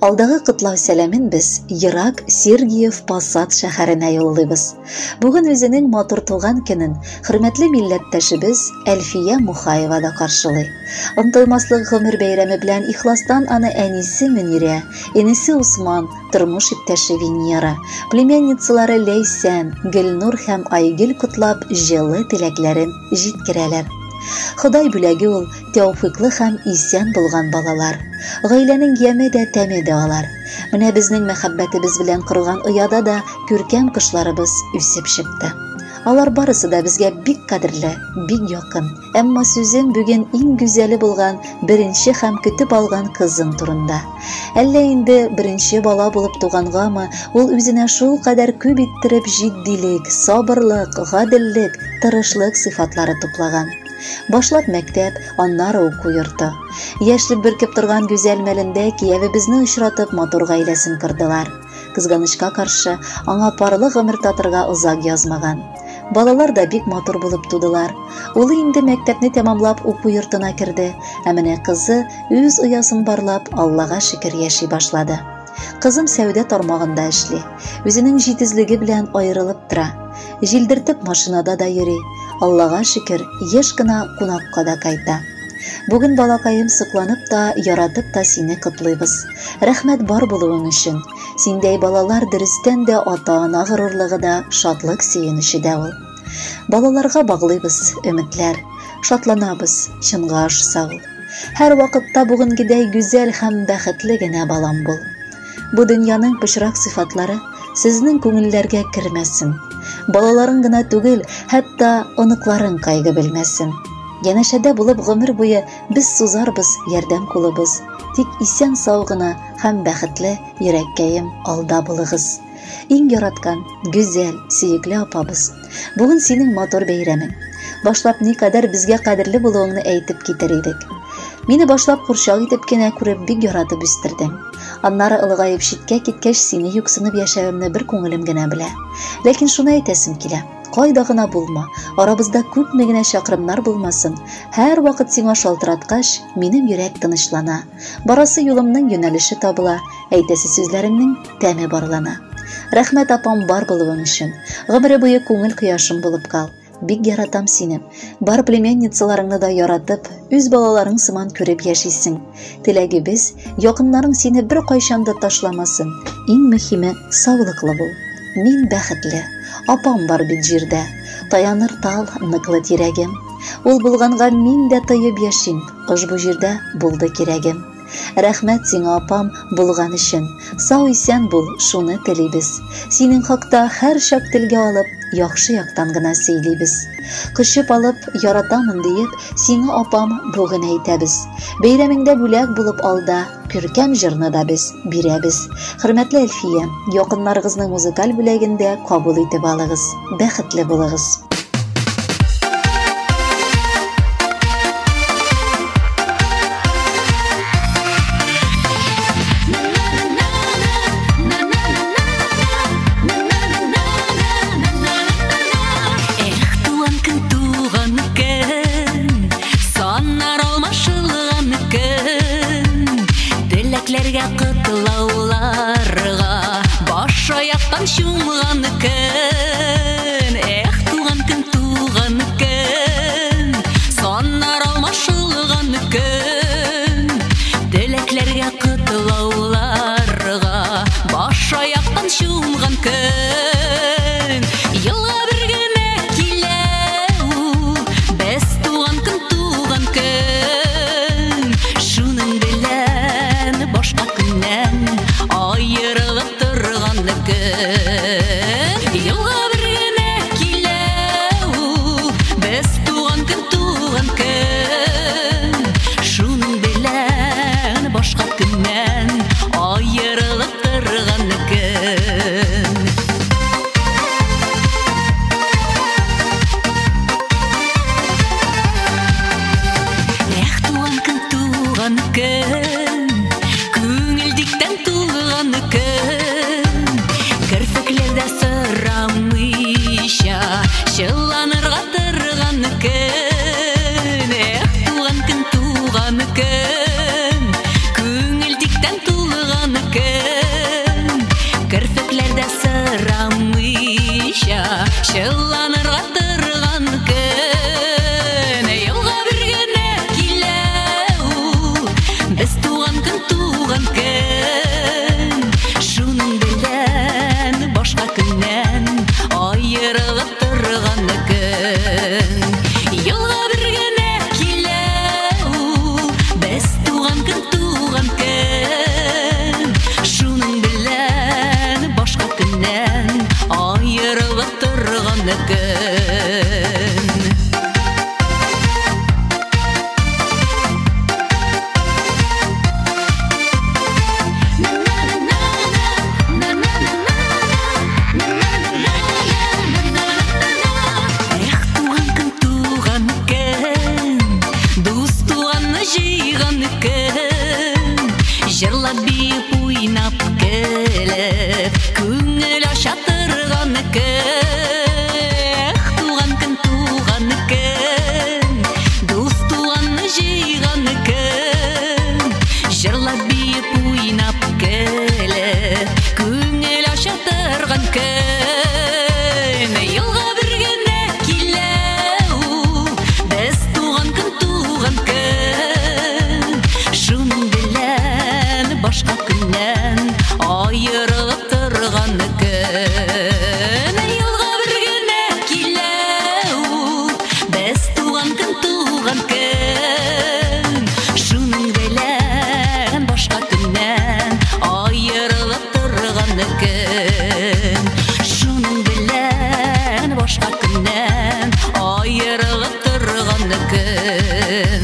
Алдагы котлау сәламен без ерак Сергиев Посад шәһәренә юллыйбыз. Бүген үзенең матур туган көнен хөрмәтле милләттәшебез Әлфия Мухаева да каршылый. Онытылмаслык гомер бәйрәме белән ихластан аны әнисе Мөнирә, энесе Усман, тормыш иптәше Венера, племянницалары Ләйсән, Гөлнур һәм Айгөл котлап җылы теләкләрен җиткерәләр. Ходай бүләге ул тәүфыйклы һәм исән булган балалар. Гаиләнең яме дә, тәме дә алар. Менә безнең мәхәббәтебез белән корган ояда да күркәм кошларыбыз үсеп чыкты. Алар барысы да безгә бик кадерле, бик якын. Әмма сүзем бүген иң гүзәле булган беренче һәм көтеп алган кызым турында. Әллә инде беренче бала булып тугангамы, ул үзенә шул кадәр күп иттереп җитдилек, сабырлык, гаделлек, тырышлык сыйфатлары туплаган. Башлап мәктәп, аннары уку йорты. Яшьлек бөркеп торган гүзәл мәлендә киявебезне очратып матур гаиләсен кордылар. Кызганычка каршы, аңа парлы гомер татырга озак язмаган. Балалар да бик матур булып тудылар. Улы инде мәктәпне тәмамлап уку йортына керде, ә менә кызы үз оясын барлап, Аллага шөкер яши башлады. Кызым сәүдә тармагында эшли. Үзенең җитезлеге белән аерылып тора. Җилдертеп машинада да йөри. Аллага шөкер, еш кына кунакка да кайта. Бүген балакаем сокланып та, яратып та сине котлыйбыз. Рәхмәт бар булуың өчен. Синдәй балалар дөрестән дә ата-ана горурлыгы да, шатлык сөенече дә ул. Балаларга баглыйбыз өметләр, шатланабыз, чынга ашса ул. Һәр вакытта бүгенгедәй гүзәл һәм бәхетле генә балам бул. Бу дөньяның пычрак сыйфатлары сезнең күңелләргә кермәсен. Балаларың гына түгел, хәтта оныкларың кайгы белмәсен. Янәшәдә булып гомер буе без сузарбыз ярдәм кулыбыз. Тик исән-сау гына һәм бәхетле йөрәккәем алда булыгыз. Иң яраткан, гүзәл, сөекле апабыз. Бүген синең матур бәйрәмең. Башлап никадәр безгә кадерле булуыңны әйтеп китер идек. Мине башлап курчак итеп кенә күреп бик яратып үстердең. Аннары олыгаеп читкә киткәч, сине юксынып яшәвемне бер күңелем генә белә. Ләкин шуны әйтәсем килә. Кайда гына булма, арабызда күпме генә чакрымнар булмасын, һәрвакыт сиңа шалтыраткач, минем йөрәк тынычлана. Барасы юлымның юнәлеше табыла, әйтәсе сүзләремнең тәме барлана. Рәхмәт, апам, бар булуың өчен. Гомере буе күңел кояшым булып кал. Бик яратам сине. Бар племянницаларыңны да яратып, үз балаларың сыман күреп яшисең. Теләгебез, якыннарың сине беркайчан да ташламасын. Иң мөһиме, саулыклы бул. Мин бәхетле. Апам бар бит җирдә. Таяныр тал, ныклы тирәгем. Ул булганга мин дә тоеп яшим. Ошбу җирдә булды кирәгем. Рәхмәт сиңа, апам, булган өчен. Сау-исән бул, шуны телибез. Синең хакта һәрчак телгә алып, яхшы яктан гына сөйлибез. Кочып алып, яратамын диеп, сиңа, апам, бүген әйтәбез. Бәйрәмеңдә бүләк булып алда, күркәм җырны да без бирәбез. Хөрмәтле Әлфия, якыннарыгызның музыкаль бүләген дә кабул итеп алыгыз. Бәхетле булыгыз. Теләкләргә котлауларга баш аяктан чумган көн. Эх, туган көн, туган көн, саннар алмашылган көн. Теләкләргә котлауларга баш аяктан чумган көн. Елга бер генә килә ул, без туган көн, туган көн. Шуның белән башка көннән аерылып торган көн. Елга бер Чылланырга торган көн. Елга бер генә килә ул, без туган көн, туган көн. Шуның белән башка көннән аерылып торган көн. Елга бер генә килә ул, без туган көн, туган көн. Шуның белән башка көннән аерылып торган көн. Эх, туган көн, туган көн, дус туганны җыйган көн. Җырлап, биеп, уйнап, көлеп, күңел ача торган көн. Эх, туган көн, туган көн, дус туганны җыйган көн. Җырлап, биеп, уйнап, көлеп, күңел ача торган көн. Елга бер генә килә ул, без туган көн, туган көн. Шуның белән башка көннән аерылып торган көн. Елга бер генә килә ул, без туган көн, туган көн. Шуның белән башка көннән аерылып торган көн. Шуның белән башка көннән аерылып торган көн.